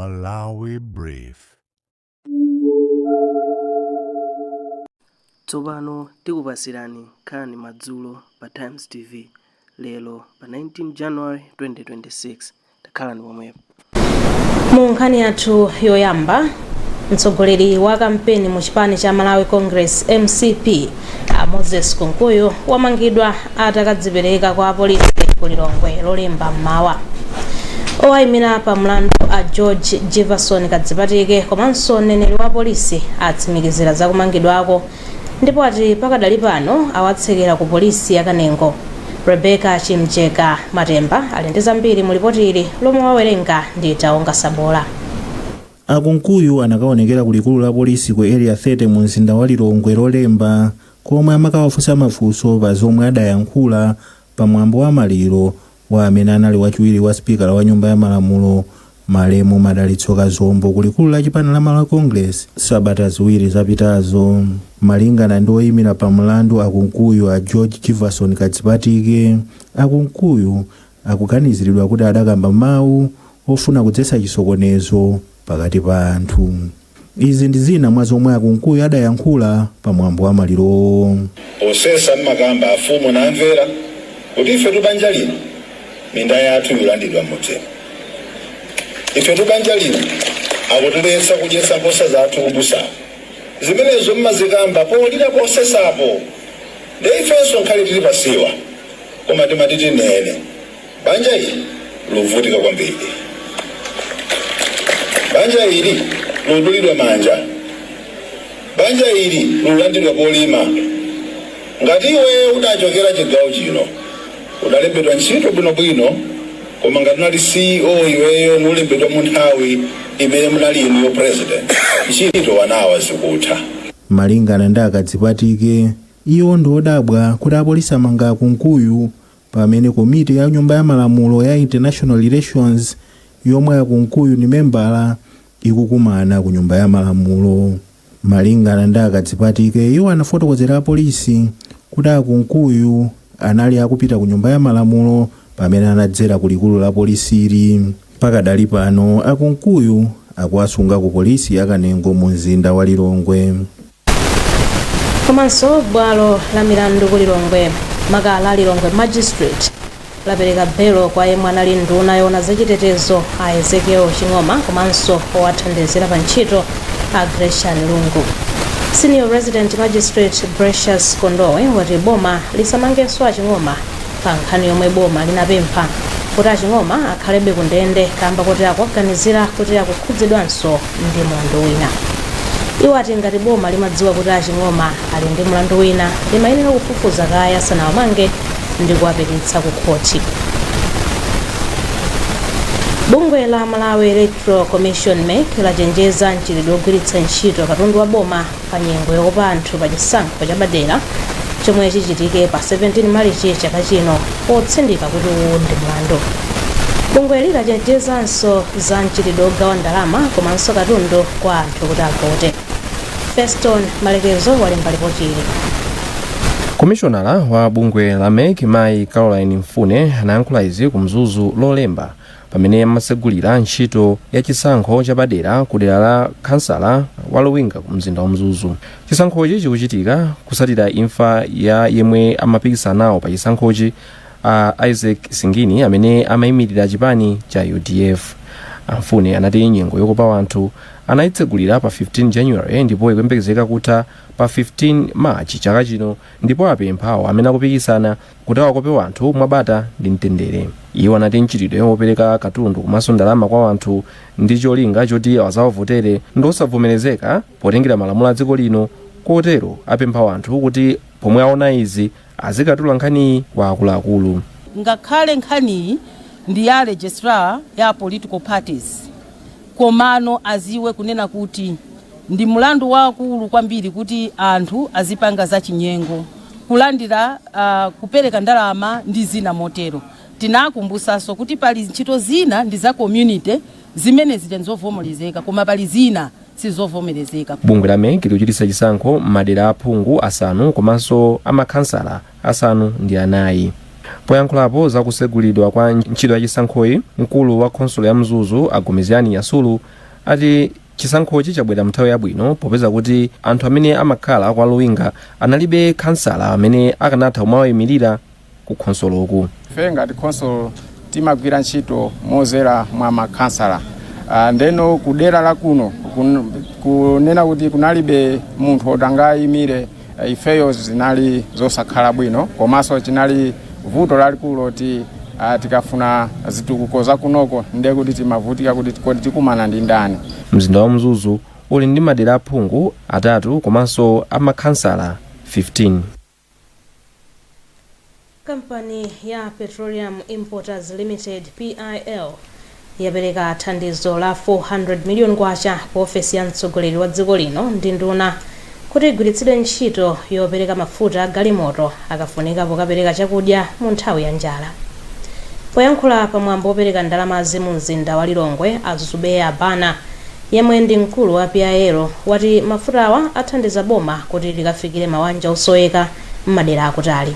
Malawi Brief. Tsopano tikupasirani nkhani madzulo pa Times TV lero pa 19 January 2026. Takhalani pomwepo. Mu nkhani yathu yoyamba, mtsogoleri wa kampeni mu chipani cha Malawi Congress, MCP, a Moses Kunkuyu wamangidwa atakadzipereka kwa apolisi ku Lilongwe Lolemba mmawa. Owayimira pa mlandu a George Jivason Kadzipatike komanso mneneri wa polisi atsimikizira za kumangidwako ndipo ati pakadali pano awatsekera ku polisi ya Kanengo. Rebecca Chimjeka Matemba ali ndi zambiri mu lipoti ili lomwe wawerenga ndi Taonga Sabola. A Kunkuyu anakaonekera ku likulu la polisi ku Area 30 mu mzinda wa Lilongwe Lolemba, komwe amakawafunsa mafunso pa zomwe adayankhula pa mwambo wa maliro wa amene anali wachiwiri wa sipikala wa nyumba ya malamulo, malemu Madalitso Kazombo, ku likulu la chipani la Malawi Congress sabata 2 zapitazo. Malingana ndi oyimira pa mlandu a Kunkuyu, a George Jivason Kadzipatike, a Kunkuyu akuganiziridwa kuti adakamba mawu ofuna kudzetsa chisokonezo pakati pa anthu. Izi ndi zina mwa zomwe a Kunkuyu adayankhula pa mwambo wa malirowo. Posesa mmakamba afumu namvera kuti ifetu banja lino minda yathu yolandidwa m'mudzimo, ifetu banja lino akutiletsa kudyetsa nkhosa zathu kubusawo. Zimenezo mmazikamba polira posesapo, nde ifenso nkhale tili pasiwa, koma timati tinene banja ili lovutika kwambiri, banja ili lodulidwa manja, banja ili lolandidwa polima. Ngati iwe udachokera chigawo chino, udalembedwa ntchito bwinobwino, koma ngati unali CEO iweyo nulembedwa mu nthawi imene munali inuyo president, ntchito wanawa zikutha. Malingana ndi a Kadzipatike, iwo ndi odabwa kuti apolisi amanga a Kunkuyu pamene komiti ya nyumba ya malamulo ya International Relations, yomwe a Kunkuyu ndi membala, ikukumana ku nyumba ya malamulo. Malingana ndi a Kadzipatike, iwo anafotokozera apolisi kuti a Kunkuyu anali akupita ku nyumba ya malamulo pamene anadzera ku likulu la polisili. Pakadali pano a Kunkuyu akuwasunga ku polisi ya Kanengo mu mzinda wa Lilongwe. Komanso bwalo la milandu ku Lilongwe, maka la Lilongwe Magistrate, lapereka belo kwa yemwe anali nduna yoona zachitetezo a Ezekiel Ching'oma komanso owathandizira pa ntchito a Grecian Lungu. Senior Resident Magistrate Precious Kondowe wati boma lisamangenso a Ching'oma pa nkhani yomwe boma linapempha kuti a Ching'oma akhalebe ku ndende kamba kuti akuwaganizira kuti akukhudzidwanso ndi mlandu wina. Iwo ati ngati boma limadziwa kuti a Ching'oma ali ndi mlandu wina, limayenera kufufuza kaye asanawamange ndi kuwapititsa ku khoti. Bungwe la Malawi Electoral Commission, MEC, lachenjeza mchitidwe wogwiritsa ntchito katundu wa boma pa nyengo yokopa anthu pa chisankho chapadera chomwe chichitike pa 17 Marichi chaka chino, potsindika kuti uwu ndi mlandu. Bungweli lachenjezanso za mchitidwe wogawa ndalama komanso katundu kwa anthu kuti avote. Feston Malekezo walemba lipoti ili. Komishonala wa bungwe la MEC, mayi Caroline Mfune, anayankhula izi ku Mzuzu Lolemba pamene amatsegulira ntchito ya chisankho chapadera ku dera la khansala wa Luwinga ku mzinda wa Mzuzu. Chisankhochi chikuchitika kutsatira imfa ya yemwe amapikisana nawo pa chisankhochi, a Isaac Singini, amene amayimirira chipani cha UDF. A Mfune anati nyengo yokopa anthu anayitsegulira pa 15 January ndipo ikuyembekezeka kutha pa 15 March chaka chino, ndipo apempha awo amene akupikisana kuti awakope anthu mwabata ndi mtendere. Iwo anati mchitidwe wopereka katundu komanso ndalama kwa anthu ndi cholinga choti awazawavotere ndi osavomerezeka potengera malamulo a dziko lino, kotero apempha anthu kuti pomwe aona izi azikatula nkhaniyi kwa akuluakulu. Ngakhale nkhaniyi ndi ya registrar ya political parties, komano aziwe kunena kuti ndi mlandu wakulu kwambiri kuti anthu azipanga zachinyengo, kulandira, kupereka ndalama ndi zina motero. Tinakumbusanso kuti pali ntchito zina ndi za community zimene zija ndizovomerezeka, koma pali zina sizovomerezeka. Bungwe la MEC likuchititsa chisankho m'madera aphungu asanu komanso amakhansala 4. Poyankhulapo zakusegulidwa kwa ntchito ya chisankhoyi, mkulu wa khonsolo ya Mzuzu a Gomezgani Nyasulu ati chisankhochi chabwera mnthawi yabwino, popeza kuti anthu amene amakhala kwa Luwinga analibe khansala amene akanatha kumawayimirira ku khonsoloku. Ife ngati khonsolo timagwira ntchito mozera mwa makhansala. Ndeno kudera la kuno kunena kuti kunalibe munthu otangayimire ifeyo zinali zosakhala bwino, komanso chinali vuto lalikulu loti tikafuna zitukuko zakunoko ndiye kuti timavutika kuti kodi tikumana ndi ndani. Mzinda wa Mzuzu uli ndi madera aphungu atatu komanso amakhansala 15. Kampani ya Petroleum Importers Limited, PIL, yapereka thandizo la 400 million kwacha ku ofesi ya mtsogoleri wa dziko lino ndi nduna kuti igwiritsidwe ntchito yopereka mafuta a galimoto akafunika pokapereka chakudya mu nthawi ya njala. Poyankhula pamwambo wopereka ndalamazi mu mzinda wa Lilongwe, a Zubeya Bana, yemwe ndi mkulu wa PIL, wati mafutawa athandiza boma kuti likafikire mawanja osoweka m'madera akutali.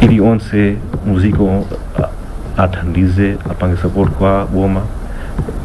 Iliyonse muziko athandize, apange support kwa boma,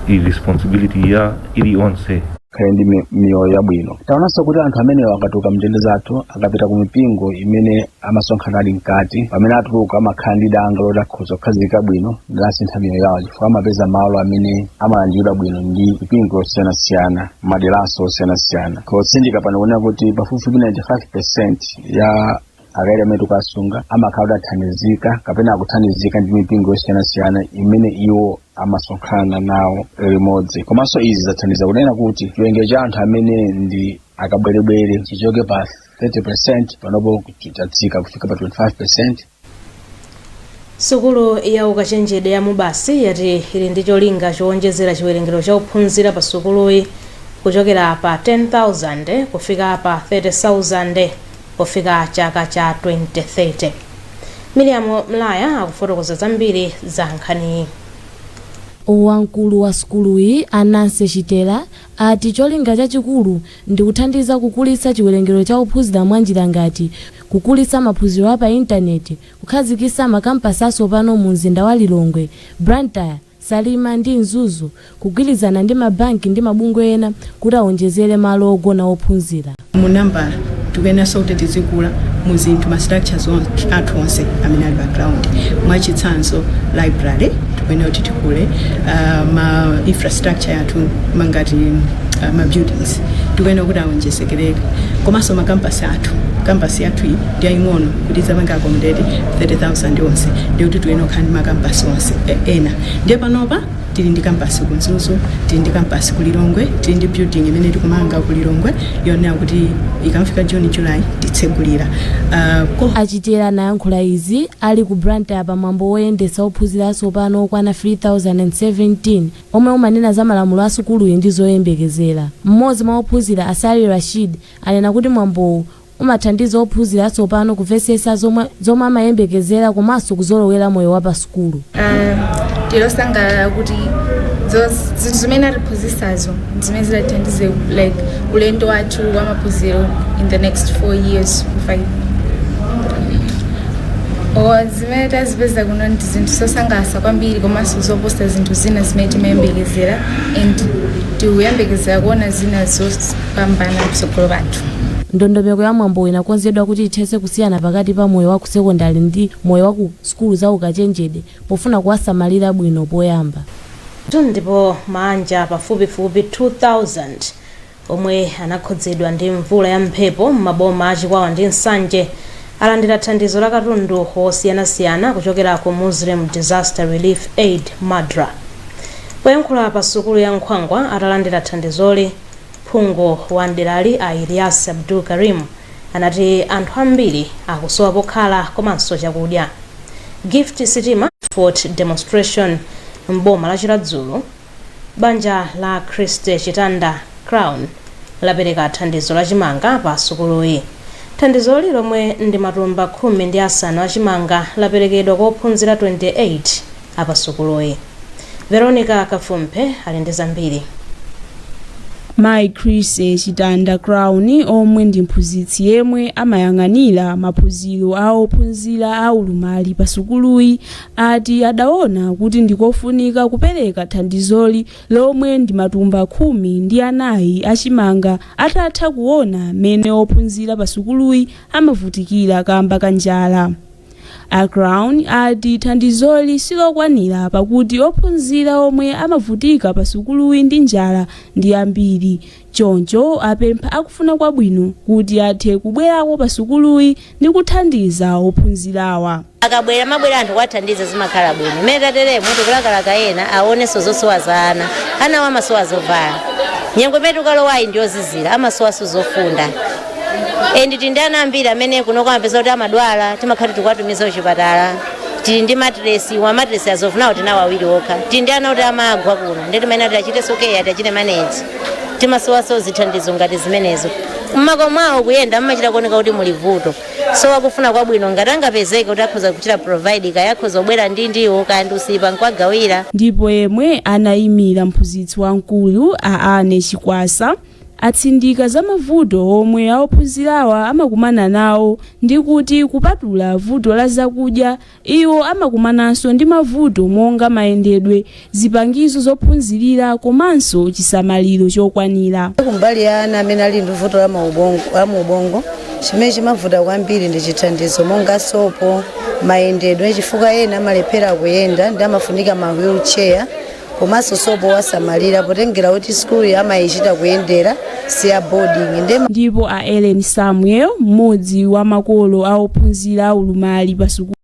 i responsibility ya iliyonse. Khale ndi miyoyo yabwino. Taonanso kuti anthu amenewa akatuluka mndende zathu, akapita ku mipingo imene amasonkhana ali mkati, pamene atuluka amakhala ndi danga loti akhoza kukhazikika bwino ndi asintha miyoyo yawo, chifukwa amapeza malo amene amalandiridwa bwino ndi mipingo yosiyanasiyana, maderanso osiyanasiyana. Kotsindika pano kunena kuti pafupifupi 95% ya akaidi amene tikuwasunga amakhala kuti athandizika kapena akuthandizika ndi mipingo yosiyanasiyana imene iwo amasonkhana nawo limodzi. Komanso izi zathandiza kunena kuti chiwerengero cha anthu amene ndi akabwerebwere chichoke pa 30%, panopo chatsika kufika pa 25%. Sukulu ya ukachenjede ya MUBAS yati ili ndi cholinga chowonjezera chiwerengero cha ophunzira pa sukuluyi kuchokera pa 10,000 kufika pa 30,000 pofika chaka cha 2030. Miriam Mlaya akufotokoza zambiri za nkhaniyi. Wamkulu wa sukuluyi, Ananse Chitera, ati cholinga chachikulu ndi kuthandiza kukulitsa chiwerengero cha ophunzira mwanjira ngati kukulitsa maphunziro a pa intaneti, kukhazikitsa makampasi atsopano mu mzinda wa Lilongwe, Blantyre, Salima ndi Mzuzu, kugwirizana ndi mabanki ndi mabungwe ena kuti awonjezere malo ogona ophunzira. Mu nambala tikuyeneranso kuti tizikula mu zinthu, ma structures athu onse amene ali background. Mwachitsanzo, library tikuyenera kuti tikule, ma infrastructure yathu mangati ma buildings tikuyenera kuti awonjezekereke, komanso ma campus athu. Campus yathu iyi ndi yaying'ono kuti idzapanga accommodate 30,000 onse, ndiye kuti tikuyenera kukhala ndi ma campus onse ena. Ndiye panopa tili ndi campus ku Mzuzu, tili ndi campus ku Lilongwe, tili ndi building imene tikumanga ku Lilongwe yonena kuti ikamfika June, July titsegulira. Achitera anayankhula izi ali ku Blantyre pamwambo woyendetsa ophunzira atsopano okwana 3017 omwe umanena za malamulo a sukuluyi ndi zoyembekezera. Mmodzi mwa ophunzira, Asali Rashid, anena kuti mwambowu umathandiza ophunzira atsopano kumvetsetsa zomwe amayembekezera komanso kuzolowera moyo wa pa sukulu. Tilosangalala kuti zinthu zimene atiphunzitsazo zimene zidathandize like ulendo wathu wa maphunziro in the next 4 years, 5 o. Zimene tazipeza kuno ndi zinthu zosangalatsa kwambiri komanso zoposa zinthu zina zimene timayembekezera, and tikuyembekezera kuona zina zopambana mtsogolo pathu. Ndondomeko ya mwambo inakonzedwa kuti ithetse kusiyana pakati pa moyo wa ku sekondari ndi moyo wa ku sukulu za ukachenjede, pofuna kuwasamalira bwino poyamba. Ndipo maanja pafupifupi 2000 omwe anakhudzidwa ndi mvula ya mphepo m'maboma a Chikwawa ndi Nsanje alandira thandizo la katundu wosiyanasiyana kuchokera ku Muslim Disaster Relief Aid, MADRA. Poyankhula pa sukulu ya Nkhwangwa atalandira thandizoli, phungu wa mderali a Ilyas Abdul Karim anati anthu ambiri akusowa pokhala komanso chakudya. Gift Sitima Fort Demonstration m'boma la Chiradzulu, banja la Christe Chitanda Crown lapereka thandizo la chimanga pa sukuluyi. Thandizoli, lomwe ndi matumba 15 achimanga, laperekedwa kwa ophunzira 28 apasukuluyi. Veronica Kafumphe ali ndi zambiri. Mayi Chris Chitanda Crown, omwe ndi mphunzitsi yemwe amayang'anira maphunziro a ophunzira a ulumali pa sukuluyi, ati adaona kuti ndikofunika kupereka thandizoli lomwe ndi matumba 14 achimanga, atatha kuona mmene ophunzira pa sukuluyi amavutikira kamba ka njala. A Crown ati thandizoli silokwanira pakuti ophunzira omwe amavutika pa sukuluyi ndi njala ndi ambiri, choncho apempha akufuna kwabwino kuti athe kubwerako pa sukuluyi ndi kuthandiza ophunzirawa. Akabwera, mabwera anthu kuwathandiza, zimakhala bwino. Mmene tateremo, tikulakalaka ena aonenso zosowa za ana. Anawo amasowa zovala, nyengo imene tikalowayi ndiyozizira, amasowanso zofunda. And tili ndi ana ambiri amene kunoko amapeza kuti amadwala, timakhala tikuwatumiza kuchipatala. Tili ndi matiresi wa matiresi azofunawo tinawo awiri okha. Tili ndi ana kuti amagwa kuno, ndi timene tiachite sokeya, tiachite manage. Timasowanso zithandizo ngati zimenezo. Mmakomo mwawo kuyenda mmachita kuoneka kuti muli vuto. So akufuna kwabwino ngati angapezeke kuti akhoza kuchita provide, kaya akhoza kubwera ndi ndiwo, kaya ndi usipa, nkuwagawira. Ndipo yemwe anayimira mphunzitsi wamkulu, a Ane Chikwasa, atsindika za mavuto omwe aophunzirawa amakumana nawo, ndi kuti kupatula vuto la zakudya, iwo amakumananso ndi mavuto monga mayendedwe, zipangizo zophunzirira komanso chisamaliro chokwanira. Kumbali ya ana amene ali ndi vuto la muubongo, chimene chimavuta kwambiri ndi chithandizo monga sopo, mayendedwe, chifukwa ena amalephera kuyenda ndi amafunika ma wheelchair, komanso sopo wasamalira, potengera kuti sukulu amayichita kuyendera, si ya boarding ndi Ndipo a Ellen Samuel, mmodzi wa makolo a ophunzira aulumali pa sukulu